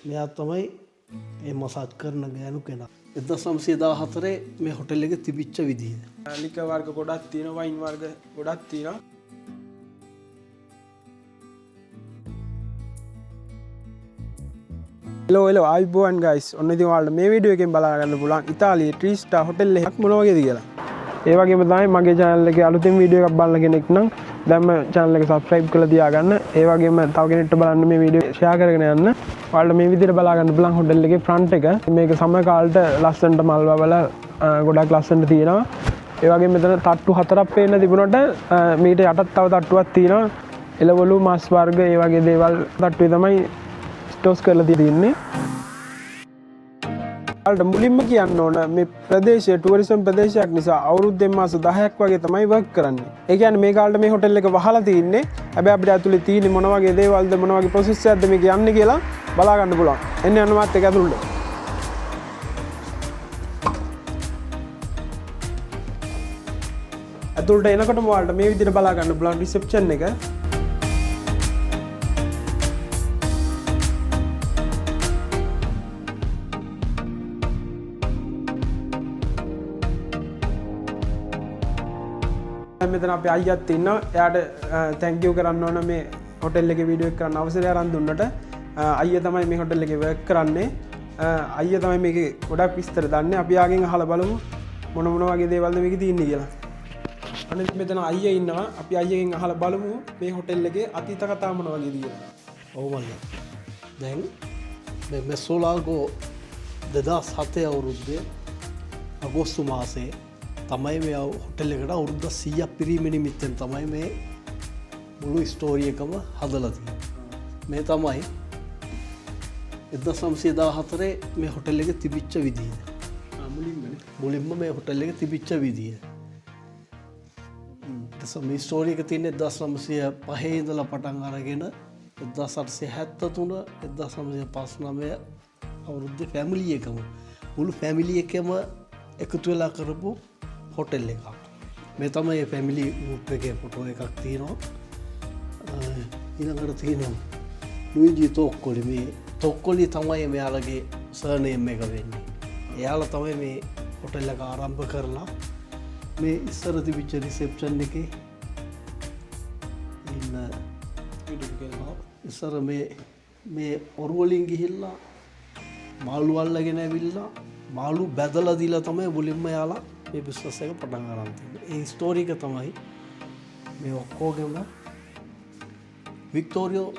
මෙයා තමයි මේ මසාජ් කරන ගෑනු කෙනා. 1914 මේ හොටෙල් එක තිබිච්ච විදිය. ලිකර් වර්ග ගොඩක් තියෙනවා, වයින් වර්ග ගොඩක් තියෙනවා. හෙලෝ හෙලෝ ආයුබෝවන් ගයිස්. ඔන්න ඉතින් ඔයාලට මේ වීඩියෝ එකෙන් බලා ගන්න පුළුවන් ඉතාලියේ 3 ස්ටාර් හොටෙල් එකක් මොන වගේද කියලා. ඒ වගේම තමයි මගේ channel එකේ අලුතින් වීඩියෝ එකක් බලන කෙනෙක් නම් දැන්ම channel එක subscribe කරලා තියාගන්න. ඒ වගේම තව කෙනෙක්ට බලන්න මේ වීඩියෝ share කරගෙන යන්න. ඔයාලට මේ විදිහට බලා ගන්න පුළුවන් හොටෙල් එකේ ෆ්‍රන්ට් එක. මේක සමහර කාලට ලස්සනට මල් වවලා ගොඩක් ලස්සනට තියෙනවා. ඒ වගේම මෙතන තට්ටු හතරක් පේන්න තිබුණාට මීට යටත් තව තට්ටුවක් තියෙනවා. එළවලු මස් වර්ග ඒ වගේ දේවල් තට්ටුවේ තමයි ස්ටෝස් කරලා තියෙන්නේ. ඔයාලට මුලින්ම කියන්න ඕන මේ ප්‍රදේශය ටුවරිසම් ප්‍රදේශයක් නිසා අවුරුද්දෙන් මාස 10ක් වගේ තමයි වර්ක් කරන්නේ. ඒ කියන්නේ මේ කාලේ මේ හොටෙල් එක වහලා තින්නේ. හැබැයි අපිට ඇතුලේ තියෙන්නේ මොන වගේ දේවල්ද මොන වගේ ප්‍රොසෙස් එකක්ද මේක යන්නේ කියලා බලා ගන්න පුළුවන්. එන්න යන්න මාත් එක්ක ඇතුළට. ඇතුළට එනකොටම ඔයාලට මේ විදිහට බලා ගන්න පුළුවන් රිසෙප්ෂන් එක. මෙතන අපේ අයියත් ඉන්නවා. එයාට thank you කරන්න ඕන මේ හොටෙල් එකේ වීඩියෝ එක කරන්න අවසරය අරන් දුන්නට. අයියා තමයි මේ හොටෙල් එකේ වර්ක් කරන්නේ. අයියා තමයි මේකේ ගොඩක් විස්තර දන්නේ. අපි යාගෙන් අහලා බලමු මොන මොන වගේ දේවල්ද මේකේ තියෙන්නේ කියලා. අනිත් මෙතන අයියා ඉන්නවා. අපි අයියාගෙන් අහලා බලමු මේ හොටෙල් එකේ අතීත කතා මොන වගේද කියලා. ඔව් මල්ලි. දැන් මේ මෙසෝලාගෝ 2007 අවුරුද්දේ අගෝස්තු මාසයේ තමයි මේ හොටෙල් එකට අවුරුද්ද 100ක් පිරීම නිමිත්තෙන් තමයි මේ මුළු ස්ටෝරි එකම හදලා තියෙන්නේ. මේ තමයි 1914 මේ හොටෙල් එක තිබිච්ච විදිය. මුලින්මනේ. මුලින්ම මේ හොටෙල් එක තිබිච්ච විදිය. මේ ස්ටෝරි එක තියෙන්නේ 1905 ඉඳලා පටන් අරගෙන 1873 1959 අවුරුද්දේ ෆැමිලි එකම මුළු ෆැමිලි එකම එකතු වෙලා කරපු හොටෙල් එකක්. මේ තමයි මේ ෆැමිලි ගෲප් එකේ ෆොටෝ එකක් තියෙනවා. ඊළඟට තියෙනවා ලුයිජි තොක්කොලි. මේ තොක්කොලි තමයි මෙයාලගේ සර්නේම් එක වෙන්නේ. එයාලා තමයි මේ හොටෙල් එක ආරම්භ කරලා මේ ඉස්සර තිබිච්ච රිසෙප්ෂන් එකේ ඉන්න ඉස්සර මේ ඔරු වලින් ගිහිල්ලා මාළු අල්ලගෙන ඇවිල්ලා මාළු බැදලා දීලා තමයි මුලින්ම යාලා මේ බිස්නස් එක පටන් අරන් තින්නේ. ඒ ස්ටෝරි එක තමයි මේ ඔක්කොගෙම වික්ටෝරියෝ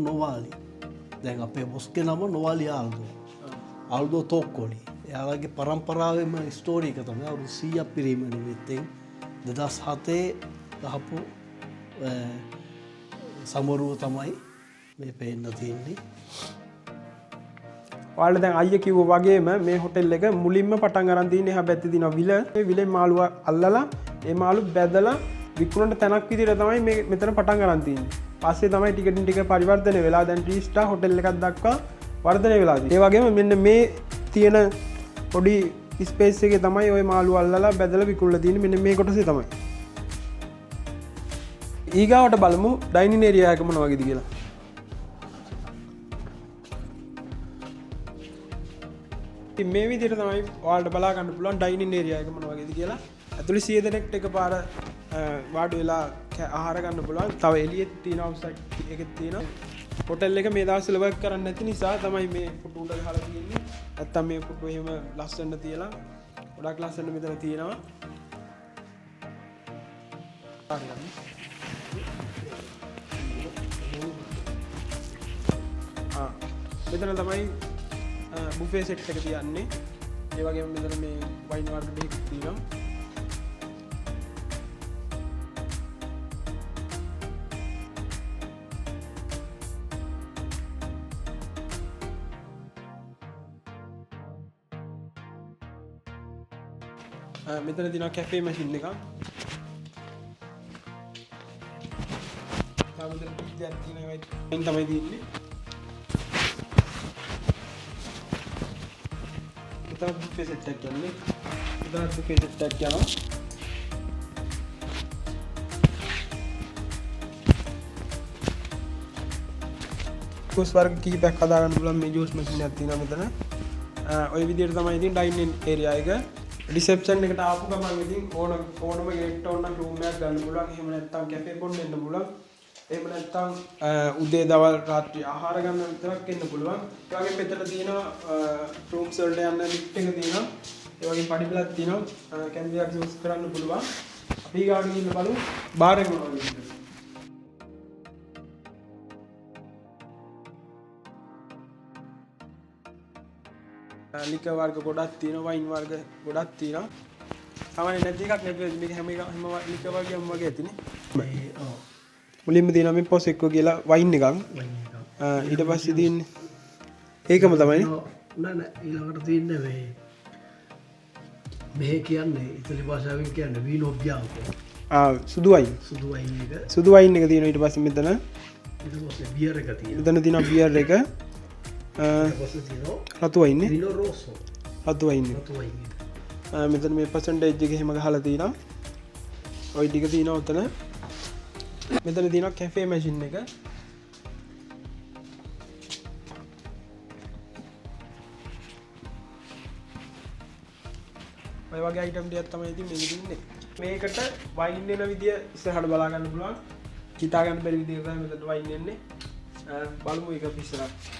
නොවාලි. දැන් අපේ බොස්ගේ නම නොවාලි ආල්දෝ. ආල්දෝ තොක්කොලි. එයාලගේ පරම්පරාවෙම ස්ටෝරි එක තමයි අවුරුදු 100ක් පිරීම නිමිත්තෙන් 2007 ගහපු සමරුව තමයි මේ පේන්න තියෙන්නේ. ඔයාලට දැන් අයියා කිව්වා වගේම මේ හොටෙල් එක මුලින්ම පටන් අරන් තියෙන්නේ එහා පැත්තේ තියෙන විල. මේ විලෙන් මාළුව අල්ලලා ඒ මාළු බැදලා විකුණන තැනක් විදිහට තමයි මේ මෙතන පටන් අරන් තියෙන්නේ. පස්සේ තමයි ටිකටින් ටික පරිවර්තනය වෙලා දැන් 3 ස්ටාර් හොටෙල් එකක් දක්වා වර්ධනය වෙලා තියෙන්නේ. ඒ වගේම මෙන්න මේ තියෙන පොඩි ස්පේස් එකේ තමයි ওই මාළු අල්ලලා බැදලා විකුණලා තියෙන්නේ. මෙන්න මේ කොටසේ තමයි. ඊගාවට බලමු ඩයිනින් ඒරියා එක මොන වගේද කියලා. ඉතින් මේ විදිහට තමයි ඔයාලට බලා ගන්න පුළුවන් ඩයිනින් ඒරියා එක මොන වගේද කියලා. ඇතුළේ 100 දෙනෙක්ට එකපාර වාඩි වෙලා ආහාර ගන්න පුළුවන්. තව එළියෙත් තියෙනවා, අවුට්සයිඩ් එකෙත් තියෙනවා. හොටෙල් එක මේ දවස්වල වර්ක් කරන්නේ නැති නිසා තමයි මේ පුටු උඩ ගහලා තියෙන්නේ. නැත්තම් මේ පුටු එහෙම ලස්සනට තියලා ගොඩක් ලස්සනට මෙතන තියෙනවා. මෙතන තමයි බුෆේ සෙට් එක තියන්නේ. ඒ වගේම මෙතන මේ වයින් වර්ග දෙකක් තියෙනවා. මෙතන තියෙනවා කැෆේ මැෂින් එකක්. තව මෙතන ෆ්‍රිජ් එකක් තියෙනවා. ඒ වයින් තමයි තියෙන්නේ. මෙතන බුෆේ සෙට් එකක් යන්නේ. මෙතන බුෆේ සෙට් එකක් යනවා. ජූස් වර්ග කිහිපයක් හදා ගන්න පුළුවන් මේ ජූස් මැෂින් එකක් තියෙනවා මෙතන. ඔය විදිහට තමයි ඉතින් ඩයිනින් ඒරියා එක. රිසෙප්ෂන් එකට ආපු ගමන් ඉතින් ඕනම ගෙට් ඕන නම් රූම් එකක් ගන්න පුළුවන්. එහෙම නැත්නම් කැෆේ බොන්න එන්න පුළුවන්. එහෙම නැත්නම් උදේ දවල් රාත්‍රී ආහාර ගන්න විතරක් එන්න පුළුවන්. ඒ වගේම මෙතන තියෙනවා රූම්ස් වලට යන්න ලිෆ්ට් එක තියෙනවා. ඒ වගේම පඩි පෙළක් තියෙනවා. කැමති එකක් යූස් කරන්න පුළුවන්. අපි ඊගාවට ගිහින් බලමු බාර් එක මොනවද කියලා. ලිකර් වර්ග ගොඩක් තියෙනවා, වයින් වර්ග ගොඩක් තියෙනවා. සාමාන්‍යයෙන් නැති එකක් නැතුව මේක හැම එක හැම ලිකර් වර්ගයක්ම වගේ ඇතිනේ. මේ ඔව්. මුලින්ම තියෙනවා මේ පොසෙක්කෝ කියලා වයින් එකක්. වයින් එකක්. ඊට පස්සේ තියෙන්නේ ඒකම තමයි. නෑ නෑ, ඊළඟට තියෙන්නේ මේ මෙහෙ කියන්නේ ඉතාලි භාෂාවෙන් කියන්නේ වීනෝ බියාන්කෝ. සුදු වයින්. සුදු වයින් එක. සුදු වයින් එක තියෙනවා ඊට පස්සේ මෙතන. ඊට පස්සේ බියර් එක තියෙනවා. මෙතන තියෙනවා බියර් එක. ඊට පස්සේ තියෙනවා රතු වයින් නේ. වීනෝ රෝසෝ. රතු වයින් එක. රතු වයින් එක. මෙතන මේ පර්සන්ටේජ් එක එහෙම ගහලා තියෙනවා. ඔය ටික තියෙනවා උතන. මෙතන තියෙනවා කැෆේ මැෂින් එක. ඔය වගේ අයිටම් ටිකක් තමයි ඉතින් මේකේ තින්නේ. මේකට වයින් එන විදිය ඉස්සරහට බලා ගන්න පුළුවන්. හිතා ගන්න බැරි විදියට තමයි මෙතනට වයින් එන්නේ. බලමු ඒක අපි ඉස්සරහට.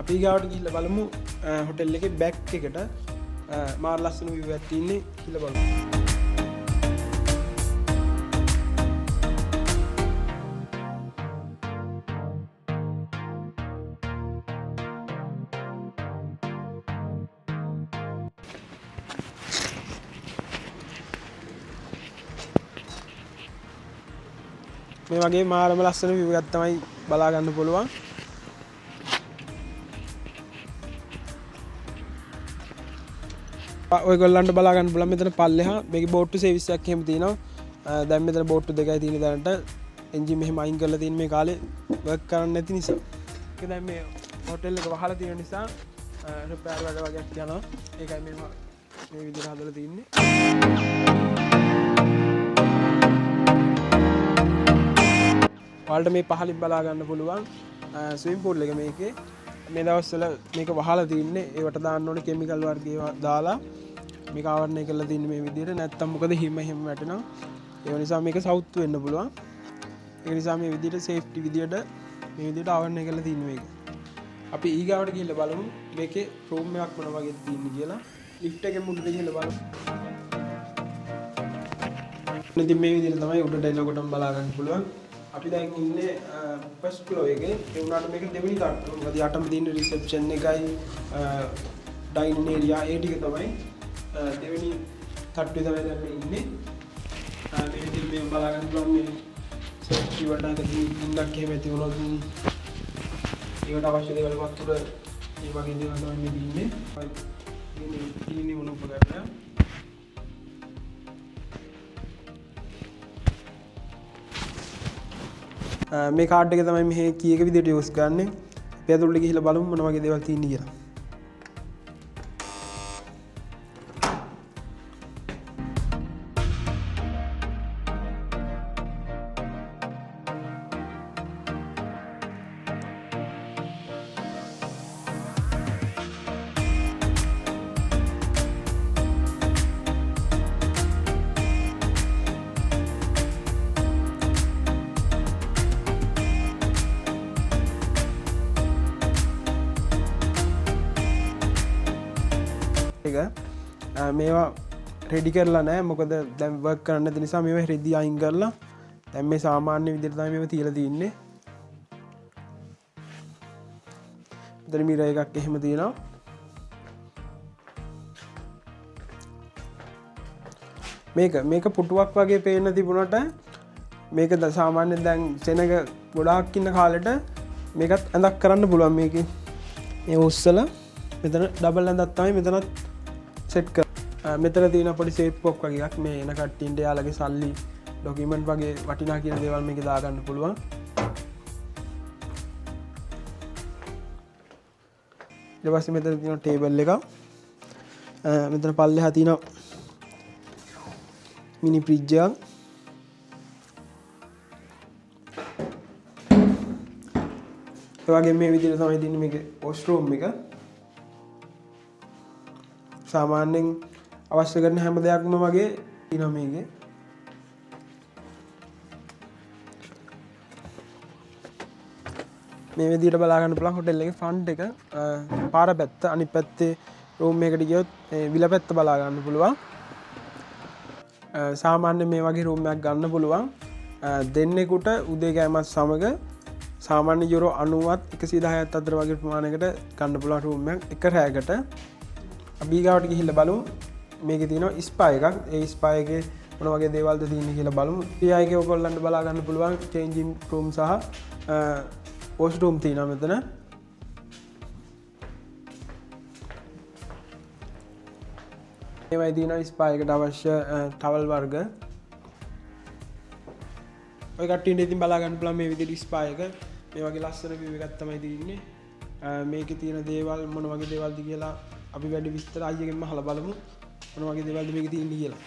අපි ගාවට ගිහිල්ලා බලමු හොටෙල් එකේ බැක් එකට මාර ලස්සන view එකක් තියෙන්නේ කියලා බලමු. මේ වගේ මාරම ලස්සන view එකක් තමයි බලා ගන්න පුළුවන්. ඔයගොල්ලන්ට බලා ගන්න පුළුවන් මෙතන පල්ලෙහා මේකේ බෝට්ටු සර්විස් එකක් එහෙම තියෙනවා. දැන් මෙතන බෝට්ටු දෙකයි තියෙන්නේ දැනට. එන්ජින් මෙහෙම අයින් කරලා තියෙන මේ කාලේ වර්ක් කරන්න නැති නිසා. ඒක දැන් මේ හොටෙල් එක වහලා තියෙන නිසා රිපෙයාර් වැඩ වගේක් යනවා. ඒකයි මේ විදිහට හදලා තියෙන්නේ. ඔයාලට මේ පහලින් බලා ගන්න පුළුවන් ස්විමින් පූල් එක මේකේ. මේ දවස්වල මේක වහලා තින්නේ. ඒවට දාන්න ඕනේ කෙමිකල් වර්ග ඒවා දාලා මේක ආවරණය කරලා තින්නේ මේ විදිහට. නැත්තම් මොකද හිම එහෙම වැටෙනවා. ඒ නිසා මේක සවුත් වෙන්න පුළුවන්. ඒ නිසා මේ විදිහට සේෆ්ටි විදිහට මේ විදිහට ආවරණය කරලා තින්නේ මේක. අපි ඊගාවට ගිහිල්ලා බලමු මේකේ රූම් එකක් මොන වගේද තියෙන්නේ කියලා. ලිෆ්ට් එකෙන් උඩට ගිහිල්ලා බලමු. ඉතින් මේ විදිහට තමයි උඩට එනකොටම බලා ගන්න පුළුවන්. අපි දැන් ඉන්නේ ෆස්ට් ෆ්ලෝර් එකේ. ඒ වුණාට මේක දෙවෙනි තට්ටුව. මොකද යටම තියෙන රිසෙප්ෂන් එකයි ඩයිනින් ඒරියා ඒ ටික තමයි දෙවෙනි තට්ටුවේ තමයි දැන් මේ ඉන්නේ. මේ විදිහට මේ බලා ගන්න පුළුවන් මේ සේෆ්ටි වලට අතකින් ඉන්නක් එහෙම ඇති වුණොත් ඒවට අවශ්‍ය දේවල් වතුර ඒ වගේ දේවල් තමයි මේ දින්නේ. මේ ඉන්නේ මොන උපකරණයක්? මේ කාඩ් එක තමයි මෙහි කී එක විදිහට යූස් කරන්නේ. අපි ඇතුළට ගිහිල්ලා බලමු මොන වගේ දේවල් තියෙන්නේ කියලා. එක. මේවා රෙඩි කරලා නෑ, මොකද දැන් වර්ක් කරන්න නැති නිසා මේවා රෙදි අයින් කරලා දැන් මේ සාමාන්‍ය විදිහට තමයි මේවා තියලා තින්නේ. මෙතන මිරර් එකක් එහෙම තියෙනවා. මේක පුටුවක් වගේ පේන්න තිබුණට මේක සාමාන්‍යයෙන් දැන් සෙනග ගොඩාක් ඉන්න කාලෙට මේකත් ඇඳක් කරන්න පුළුවන්. මේකේ මේ උස්සලා මෙතන ඩබල් ඇඳක් තමයි මෙතනත් සෙට් මෙතන තියෙන පොඩි සේෆ් බොක්ස් වගේ එකක්. මේ එන කට්ටියන්ට යාළගේ සල්ලි ඩොකියුමන්ට් වගේ වටිනා කියන දේවල් මේකේ දාගන්න පුළුවන්. ඊට පස්සේ මෙතන තියෙනවා ටේබල් එකක්. මෙතන පල්ලෙහා තියෙනවා මිනි ෆ්‍රිජ් එකක්. ඒ වගේම මේ විදිහට තමයි තියෙන්නේ මේකේ වොෂ්රූම් එක. සාමාන්‍යයෙන් අවශ්‍ය කරන හැම දෙයක්ම වගේ තියෙනවා මේකේ. මේ විදිහට බලා ගන්න පුළුවන් හොටෙල් එකේ ෆ්‍රන්ට් එක, පාර පැත්ත, අනිත් පැත්තේ රූම් එකට ගියොත් ඒ විල පැත්ත බලා ගන්න පුළුවන්. සාමාන්‍යයෙන් මේ වගේ රූම් එකක් ගන්න පුළුවන්. දෙන්නෙකුට උදේ කෑමත් සමග සාමාන්‍ය යුරෝ අනූවත් එකසිය දහයත් අතර වගේ ප්‍රමාණයකට ගන්න පුළුවන් රූම් එකක් එක රැයකට. අපි ඊගාවට ගිහිල්ලා බලමු. මේකේ තියෙනවා ස්පා එකක්. ඒ ස්පා එකේ මොන වගේ දේවල්ද තියෙන්නේ කියලා බලමු. ස්පා එකේ ඔයගොල්ලන්ට බලා ගන්න පුළුවන් චේන්ජින් රූම් සහ වොෂ් රූම් තියෙනවා මෙතන. මේවයි තියෙනවා ස්පා එකට අවශ්‍ය ටවල් වර්ග. ඔය කට්ටියට ඉතින් බලා ගන්න පුළුවන් මේ විදිහට ස්පා එක. මේ වගේ ලස්සන view එකක් තමයි තියෙන්නේ. මේකේ තියෙන දේවල් මොන වගේ දේවල්ද කියලා අපි වැඩි විස්තර අයියගෙන්ම අහලා බලමු. මොන වගේ දේවල්ද මේකේ තියෙන්නේ කියලා.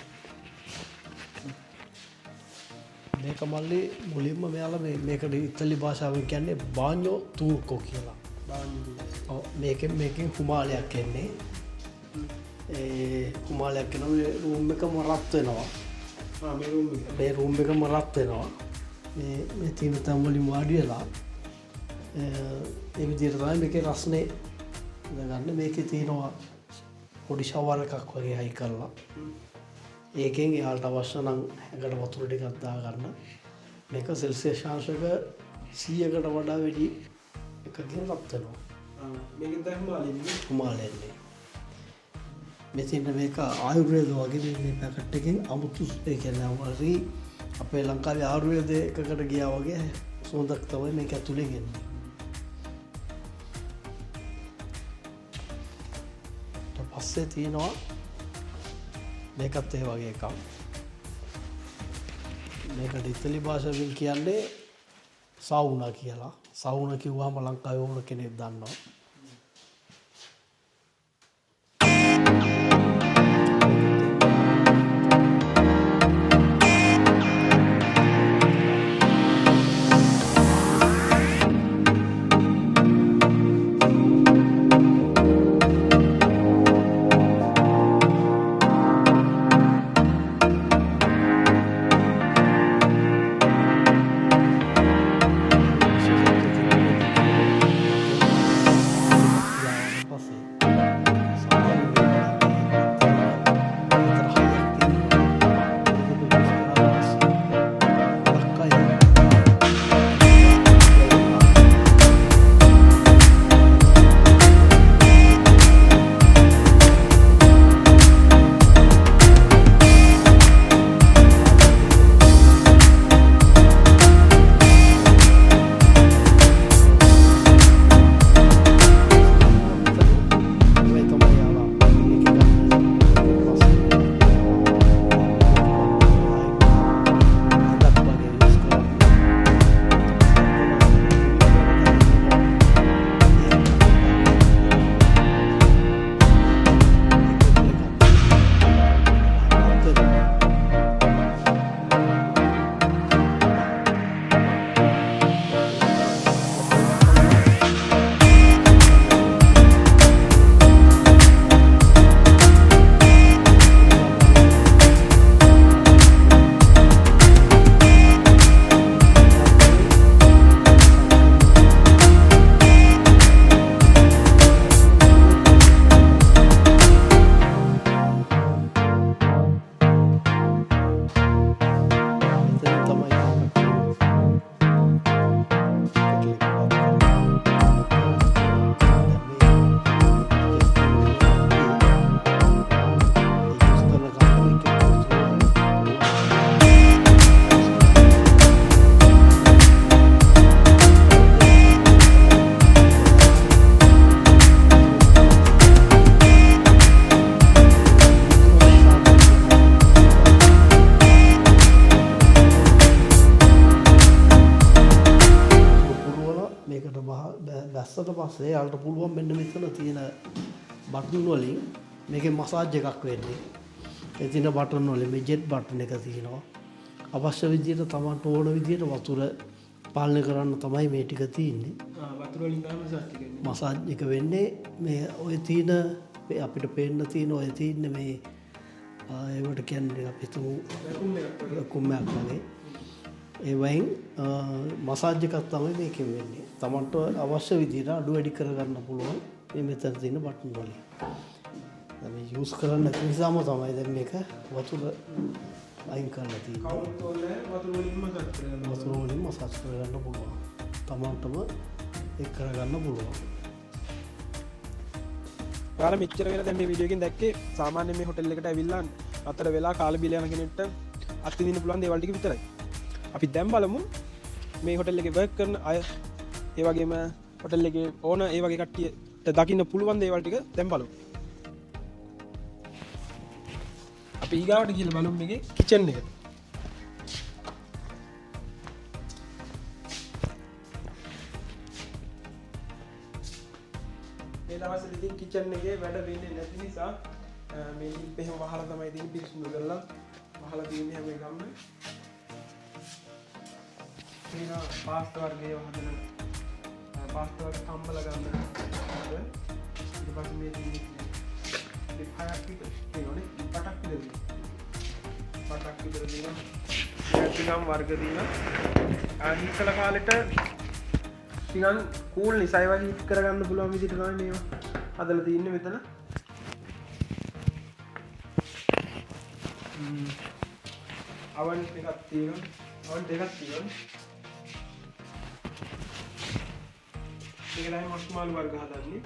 මේක මල්ලි මුලින්ම මෙයාලා මේකට ඉතාලි භාෂාවෙන් කියන්නේ බාඤ්ඤෝ තූර්කෝ කියලා. බාඤ්ඤෝ තූර්කෝ. ඔව්, මේකෙන් කුමාලයක් එන්නේ. ඒ කුමාලයක් එනවා මේ රූම් එකම රත් වෙනවා. මේ රූම් එක. මේ රූම් එකම රත් වෙනවා. මේ තියෙන තැන් වලින් වාඩි වෙලා, ඒ විදිහට තමයි මේකේ රස්නේ ඉඳගන්නේ. මේකේ තියෙනවා පොඩි ෂවර් එකක් වගේ හයි කරලා. ඒකෙන් එයාලට අවශ්‍ය නම් ඇඟට වතුර ටිකක් දාගන්න. මේක සෙල්සියස් අංශක 100කට වඩා වැඩි එකකින් රත් වෙනවා. මේකෙන් තමයි හිමාලයෙන්නේ. හිමාලයෙන්නේ. මෙතන මේක ආයුර්වේද වගේ මේ පැකට් එකෙන් අමුතු, ඒ කියන්නේ හරි අපේ ලංකාවේ ආයුර්වේද එකකට ගියා වගේ සුවඳක් තමයි මේක ඇතුලෙන් එන්නේ. ඊට පස්සේ තියෙනවා මේකත් ඒ වගේ එකක්. මේකට ඉතාලි භාෂාවෙන් කියන්නේ සවුනා කියලා. සවුනා කිව්වහම ලංකාවේ ඕන කෙනෙක් දන්නවා. මේකට බැස්සට පස්සේ යාලට පුළුවන් මෙන්න මෙතන තියෙන බටන් වලින් මේකේ මසාජ් එකක් වෙන්නේ. ඒ තියෙන බටන් වලින් මේ ජෙට් බටන් එක තියෙනවා. අවශ්‍ය විදියට තමන්ට ඕන විදියට වතුර පාලනය කරන්න තමයි මේ ටික තියෙන්නේ. වතුර වලින් තමයි මසාජ් එක වෙන්නේ. මසාජ් එක වෙන්නේ මේ ඔය තියෙන මේ අපිට පේන්න තියෙන ඔය තියෙන මේ ඒවට කියන්නේ අපි හිතමු වැකුම් එකක් වගේ. ඒ වයින් මසාජ් එකක් තමයි මේකෙන් වෙන්නේ. තමන්ට අවශ්‍ය විදියට අඩු වැඩි කරගන්න පුළුවන් මේ මෙතන තියෙන බටන් වලින්. දැන් මේ යූස් කරන්න නැති නිසාම තමයි දැන් මේක වතුර අයින් කරලා තියෙන්නේ. කවුරුත් ඕනේ වතුර වලින් මසාජ් කරගන්න. වතුර වලින් මසාජ් කරගන්න පුළුවන්. තමන්ටම ඒක කරගන්න පුළුවන්. ඔයාලා මෙච්චර වෙලා දැන් මේ වීඩියෝ එකෙන් දැක්කේ සාමාන්‍ය මේ හොටෙල් එකට ඇවිල්ලා අතර වෙලා කාලා බීලා යන කෙනෙක්ට අත්විඳින්න පුළුවන් දේවල් ටික විතරයි. අපි දැන් බලමු මේ හොටෙල් එකේ වර්ක් කරන අය, ඒ වගේම හොටෙල් එකේ ඕනර් ඒ වගේ කට්ටියට දකින්න පුළුවන් දේවල් ටික දැන් බලමු. අපි ඊගාවට ගිහලා බලමු මේකේ කිචන් එක. මේ දවස්වල ඉතින් කිචන් එකේ වැඩ වෙන්නේ නැති නිසා මේ ලිප් එහෙම වහලා තමයි තියෙන්නේ, පිරිසිදු කරලා වහලා තියෙන්නේ හැම එකම. මේවා පාස්තා වර්ග ඒවා හදන, පාස්තා වර්ග තම්බලා ගන්න. ඊට පස්සේ මේ තියෙන්නේ ලිප් හයක් විතර තියෙනවනේ, ලිප් අටක් විතර තියෙනවා. අටක් විතර තියෙනවා. මේ ටිකම් වර්ග තියෙනවා. හීට් කළ කාලෙට නිකන් කූල් නිසා ඒ වගේ හීට් කරගන්න පුළුවන් විදිහට තමයි මේවා හදලා තියෙන්නේ මෙතන. අවන් එකක් තියෙනවා. අවන් දෙකක් තියෙනවා. මේක තමයි මස් මාළු වර්ග හදන්නේ.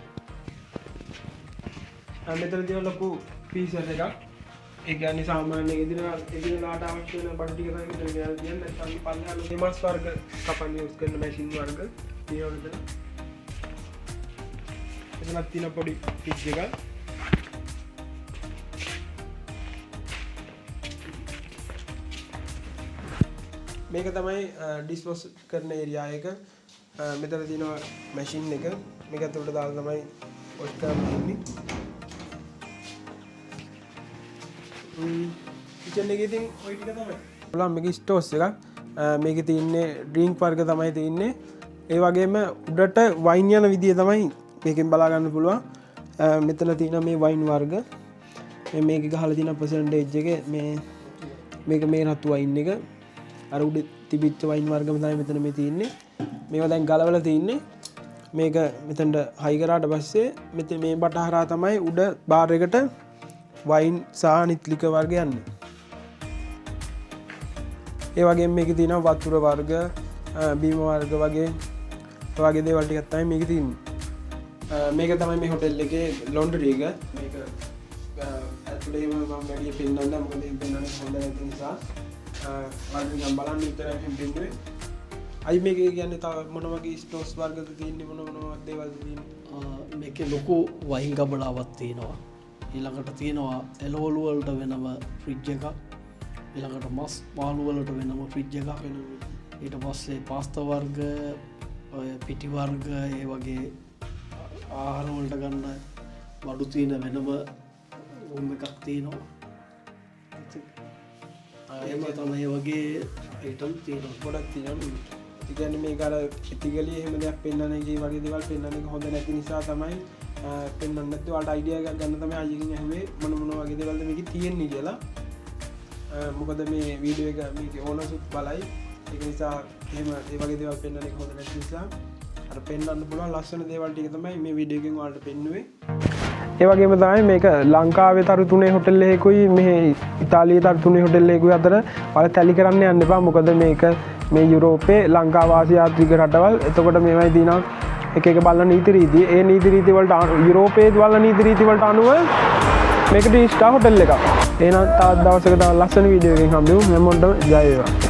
මෙතන තියෙන ලොකු ෆ්‍රීසර් එකක්. ඒ කියන්නේ සාමාන්‍ය එදිනදාට අවශ්‍ය වෙන බඩු ටික තමයි මෙතන ගෙනල්ලා තියෙන්නේ. නැත්නම් මේ පල්ලෙහා මේ මස් වර්ග කපන්න යූස් කරන මැෂින් වර්ග තියෙනවා මෙතන. මෙතනක් තියෙන පොඩි ෆ්‍රිජ් එකක්. මේක තමයි ඩිෂ් වොෂ් කරන ඒරියා එක. මෙතන තියෙනවා මැෂින් එක. මේක ඇතුළට දාලා තමයි වොෂ් කරන්න තියෙන්නේ. කිචන් එකේ ඉතින් ඔය ටික තමයි. බලන්න මේකේ ස්ටෝස් එකක්. මේකේ තියෙන්නේ ඩ්‍රින්ක් වර්ග තමයි තියෙන්නේ. ඒ වගේම උඩට වයින් යන විදිය තමයි මේකෙන් බලා ගන්න පුළුවන්. මෙතන තියෙන මේ වයින් වර්ග. මේකේ ගහලා තියෙන පර්සන්ටේජ් එක මේක මේ රතු වයින් එක. අර උඩ තිබිච්ච වයින් වර්ගම තමයි මෙතන මේ තියෙන්නේ. මේවා දැන් ගලවලා තියෙන්නේ. මේක මෙතනට හයි කරාට පස්සේ මෙතන මේ බටහරා තමයි උඩ බාර් එකට වයින් සහ අනිත් ලිකර් වර්ග යන්නේ. ඒ වගේම මේකේ තියෙනවා වතුර වර්ග, බීම වර්ග වගේ, ඒ වගේ දේවල් ටිකක් තමයි මේකේ තියෙන්නේ. මේක තමයි මේ හොටෙල් එකේ ලොන්ඩරි එක. මේක ඇතුලේ මම වැඩි පෙන්නන්නේ නැහැ, මොකද එහෙම පෙන්නන්නේ හොඳ නැති නිසා. ඔයාලට නිකන් බලන්න විතරයි එහෙම පෙන්නුවේ. අයි මේකේ කියන්නේ තව මොන වගේ ස්ටෝස් වර්ගද තියෙන්නේ, මොන මොන වගේ දේවල්ද තියෙන්නේ? මේකේ ලොකු වයින් ගබඩාවක් තියෙනවා. ඊළඟට තියෙනවා එළවලු වලට වෙනම ෆ්‍රිජ් එකක්. ඊළඟට මස් මාළු වලට වෙනම ෆ්‍රිජ් එකක්. ඊට පස්සේ පාස්තා වර්ග, ඔය පිටි වර්ග, ඒ වගේ ආහාර වලට ගන්න බඩු තියෙන වෙනම රූම් එකක් තියෙනවා. ඉතින් එහෙම තමයි ඒ වගේ අයිටම් තියෙනවා. ගොඩක් තියෙනවා. ඒ කියන්නේ මේක අර එතිගලිය එහෙම දෙයක් පෙන්වන එක, ඒ වගේ දේවල් පෙන්වන එක හොඳ නැති නිසා තමයි පෙන්වන්න නැත්තේ. ඔයාලට අයිඩියා එකක් ගන්න තමයි අයියගෙන් ඇහුවේ මොන මොන වගේ දේවල්ද මේකේ තියෙන්නේ කියලා. මොකද මේ වීඩියෝ එක මේකේ ඕනර්සුත් බලයි. ඒක නිසා එහෙම ඒ වගේ දේවල් පෙන්වන එක හොඳ නැති නිසා අර පෙන්වන්න පුළුවන් ලස්සන දේවල් ටික තමයි මේ වීඩියෝ එකෙන් ඔයාලට පෙන්නුවේ. ඒ වගේම තමයි මේක ලංකාවේ තරු තුනේ හොටෙල් එකකුයි මෙහි ඉතාලියේ තරු තුනේ හොටෙල් එකකුයි අතර ඔයාලා තැලි කරන්න යන්න එපා. මොකද මේක මේ යුරෝපේ ලංකා වාසී යාත්‍රික රටවල්. එතකොට මේවයි තියෙනවා එක එක බලන නීති රීති. ඒ නීති රීති වලට යුරෝපයේ බලන නීති රීති වලට අනුව මේක ත්‍රී ස්ටාර් හොටෙල් එකක්. එහෙනම් තවත් දවසක තව ලස්සන වීඩියෝ එකකින් හම්බෙමු. හැමෝටම ජය වේවා.